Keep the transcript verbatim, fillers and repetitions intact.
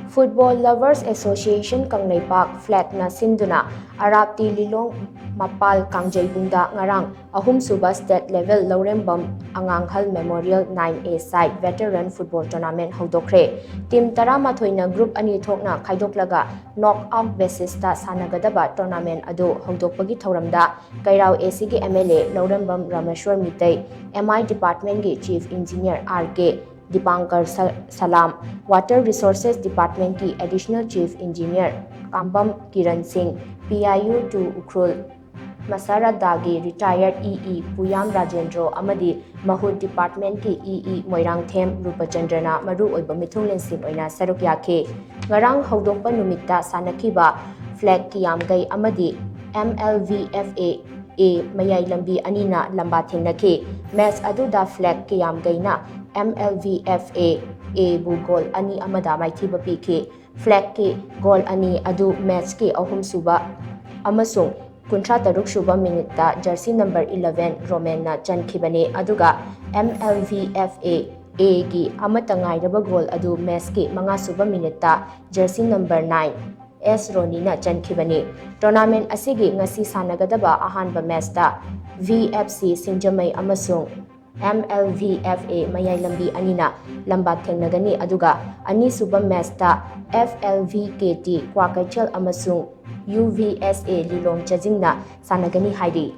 Football Lovers Association Kangleipak, ꯐ꯭ꯂꯦꯛꯅ ꯁꯤꯟꯗꯨꯅ ꯑꯔꯥꯞꯇꯤ ꯂꯤꯂꯣꯡ ꯃꯄꯥꯜ ꯀꯥꯡꯖꯩꯕꯨꯡꯗ ꯉꯔꯥꯡ ꯑꯍꯨꯝꯁꯨꯕ state level Laurembam ꯑꯉꯥꯡꯍꯜ Memorial nine A side veteran football tournament ꯍꯧꯗꯣꯛꯈ꯭ꯔꯦ꯫ Team ꯇꯔꯥꯃꯥꯊꯣꯏꯅ group ꯑꯅꯤ ꯊꯣꯛꯅ ꯈꯥꯏꯗꯣꯛꯂꯒ knock out basisꯇ ꯁꯥꯟꯅꯒꯗꯕ tournament ꯑꯗꯨ ꯍꯧꯗꯣꯛꯄꯒꯤ ꯊꯧꯔꯝꯗ ꯀꯩꯔꯥꯎ ACꯒꯤ MLA ꯂꯧꯔꯦꯝꯕꯝ ꯔꯥꯃꯦꯁ꯭ꯋꯔ Meitei, MI departmentꯀꯤ Chief Engineer R K ꯗꯤꯄꯥꯡꯀꯔ ꯁ-, ꯁꯂꯥꯝ, Water Resources departmentꯀꯤ Additional Chief Engineer ꯀꯥꯝꯕꯝ Kiran ꯁꯤꯡ, PIU two Ukhrul ꯃꯁꯥꯔꯗꯥꯒꯤ retired EE ꯄꯨꯌꯥꯝ Rajendro ꯑꯃꯗꯤ ꯃꯍꯨꯠ departmentꯀꯤ EE ꯃꯣꯏꯔꯥꯡꯊꯦꯝ ꯔꯨꯄꯆꯟꯗ꯭ꯔꯅ ꯃꯔꯨ ꯑꯣꯏꯕ ꯃꯤꯊꯨꯡꯂꯦꯟꯁꯤꯡ ꯑꯣꯏꯅ ꯁꯔꯨꯛ ꯌꯥꯈꯤ꯫ ꯉꯔꯥꯡ ꯍꯧꯗꯣꯛꯄ ꯅꯨꯃꯤꯠꯇ ꯁꯥꯟꯅꯈꯤꯕ ꯐ꯭ꯂꯦꯛ ꯀꯤꯌꯥꯝꯒꯩ ꯑꯃꯗꯤ MLVFA A ꯃꯌꯥꯏ ꯂꯝꯕꯤ ꯑꯅꯤꯅ ꯂꯝꯕꯥ ꯊꯦꯡꯅꯈꯤ꯫ Match ꯑꯗꯨꯗ ꯐ꯭ꯂꯦꯛ ꯀꯤꯌꯥꯝꯒꯩꯅ MLVFA Aꯕꯨ goal ꯑꯅꯤ ꯑꯃꯗ ꯃꯥꯏꯊꯤꯕ ꯄꯤꯈꯤ꯫ ꯐ꯭ꯂꯦꯛꯀꯤ goal ꯑꯅꯤ ꯑꯗꯨ matchꯀꯤ ꯑꯍꯨꯝꯁꯨꯕ ꯑꯃꯁꯨꯡ ꯀꯨꯟꯊ꯭ꯔꯥ ꯇꯔꯨꯛ ꯁꯨꯕ minuteꯇ jersey number eleven ꯔꯣꯃꯦꯟꯅ ꯆꯟꯈꯤꯕꯅꯤ, ꯑꯗꯨꯒ MLVFA Aꯒꯤ ꯑꯃꯠꯇ ꯉꯥꯏꯔꯕ goal ꯑꯗꯨ matchꯀꯤ ꯃꯉꯥ ꯁꯨꯕ minuteꯇ jersey number nine ꯑꯦꯁ ꯔꯣꯅꯤꯅ ꯆꯟꯈꯤꯕꯅꯤ꯫ Tournament ꯑꯁꯤꯒꯤ ꯉꯁꯤ ꯁꯥꯟꯅꯒꯗꯕ ꯑꯍꯥꯟꯕ matchꯇ VFC ꯁꯤꯡꯖꯃꯩ ꯑꯃꯁꯨꯡ MLVFA ꯃꯌꯥꯏ ꯂꯝꯕꯤ ꯑꯅꯤꯅ ꯂꯝꯕꯥ ꯊꯦꯡꯅꯒꯅꯤ, ꯑꯗꯨꯒ ꯑꯅꯤꯁꯨꯕ matchꯇ FLVKT ꯀ꯭ꯋꯥꯀꯩꯊꯦꯜ ꯑꯃꯁꯨꯡ UVSA ꯂꯤꯂꯣꯡ ꯆꯥꯖꯤꯡꯅ ꯁꯥꯟꯅꯒꯅꯤ ꯍꯥꯏꯔꯤ꯫